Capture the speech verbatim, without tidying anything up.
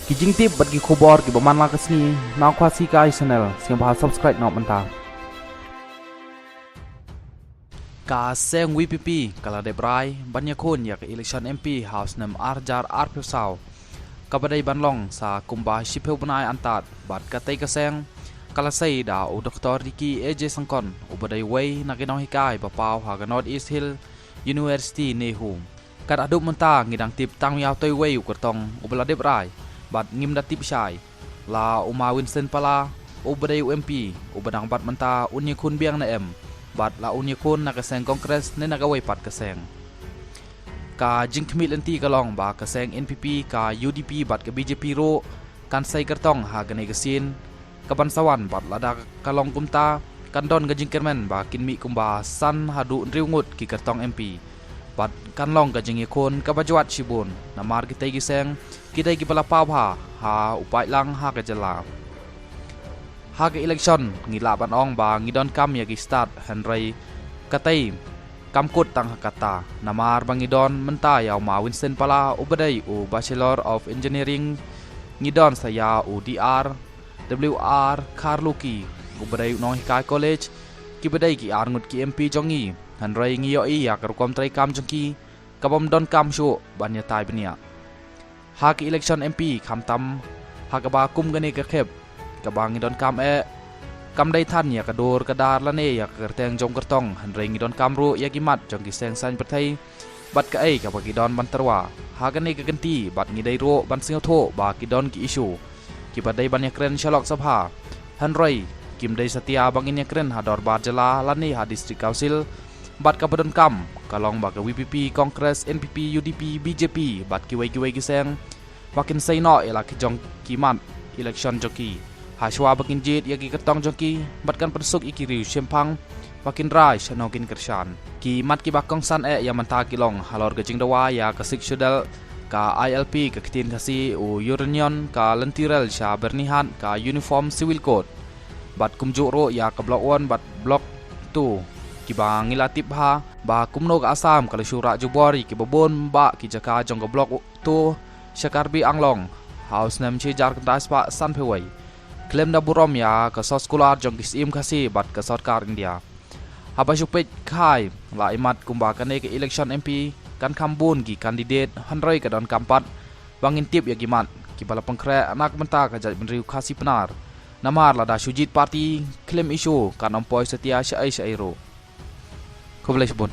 Ki jingtip bad ki khubor kiba man la ka sngi na Khasi Kai Channel, sngewbha subscribe noh mynta. Ka seng VPP ka la dep rai ban ïakhun ïa ka election MP ha u snem ar hajar arphew saw, kaba dei ban long sa kumba shiphew bnai antad, bad katei ka seng ka la sei da u Doktor Ricky A J Syngkon, uba dei uwei na ki nonghikai ba paw ha ka North East Hill University, NEHU. Kat haduh mynta ngi dang tip tang ïa utei uwei u kyrtong uba la dep rai bad ngim da tip shai, la u Ma Winston Pala uba dei u MP uba dang bat mynta un ïakhun biang ne em, bad la un ïakhun na ka seng Congress ne na kawei pat ka seng. Ka jingkhmih lynti ka long ba ka seng NPP, ka UDP bad ka BJP ruh kan sei kyrtong ha kane ka sien kaban sa wan, bad lada ka long kumta kan don ka jingkyrmen ba kin mih kumba san haduh hynriew ngut ki kyrtong MP. Bad kan long ka jingïakhun kaba jwat shibun, namar kitei ki seng ki dei kiba la paw bha ha u paidlang ha ka jylla. Ha ka election ngi lah ban ong ba ngi donkam ïa ki stad, hynrei katei kam kut tang ha kata, namar ba ngi don mynta ïa u Ma Winston Pala uba dei u Bachelor of Engineering, ngi don sa ïa u Dr W R Kharlukhi uba dei u nonghikai college, kiba dei ki ar ngut ki MP jong ngi, hynrei ngi ïohi ïa ka rukom treikam jong ki kabym donkam shuh ban ïatai bniah. Ha ka election MP khamtam ha kaba kum kane ka khep, kaba ngi donkam eh kam dei than ïa ka dur ka dar lane ïa ka kyrteng jong kyrtong, hynrei ngi donkam ruh ïa ki mat jong ki seng saiñ pyrthei bad kaei kaba ki don ban tyrwa ha kane ka kynti, bad ngi dei ruh ban sngewthuh ba ki don ki issue kiba dei ban ïakren sha Lok Sabha, hynrei kim dei satia ba ngin ïakren ha dorbar jylla lane ha District Council. Bad kaba donkam ka long ba ka VPP, Congress, NPP, UDP, BJP bad kiwei kiwei ki seng ba kin sei noh ïa la ki jong ki mat election jong ki ha shuwa ba kin jied ïa ki kyrtong jong ki, bad kan pynsuk ïa ki riew shemphang ba kin rai shano kin kyrshan. Ki mat kiba kongsan eh ïa mynta ki long halor ka jingdawa ïa ka Sixth Schedule, ka ILP, ka ktien Khasi u uranium, ka lynti rel sha Byrnihat, ka Uniform Civil Code, bad kumjuh ruh ïa ka Block One bad Block Two, kiba ngi la tip bha ba kumno ka Assam ka la shu rah jubor ïa kiba bun bah ki jaka jong ka Block Two sha Karbi Anglong ha u snem shi hajar khyndai spah sanphew wei, khlem da burom ïa ka soskular jong ki Syiem Khasi bad ka sorkar India. Haba shu peit khai la imat kumba kane ka election MP kan kham bun ki candidate, hynrei ka donkam pat ba ngin tip ïa ki mat kiba la pynkhreh na ka bynta ka jaitbynriew Khasi Pnar, namar lada shu jied party khlem issue kan ym poi satia shaei shaei ruh. Khublei shibun.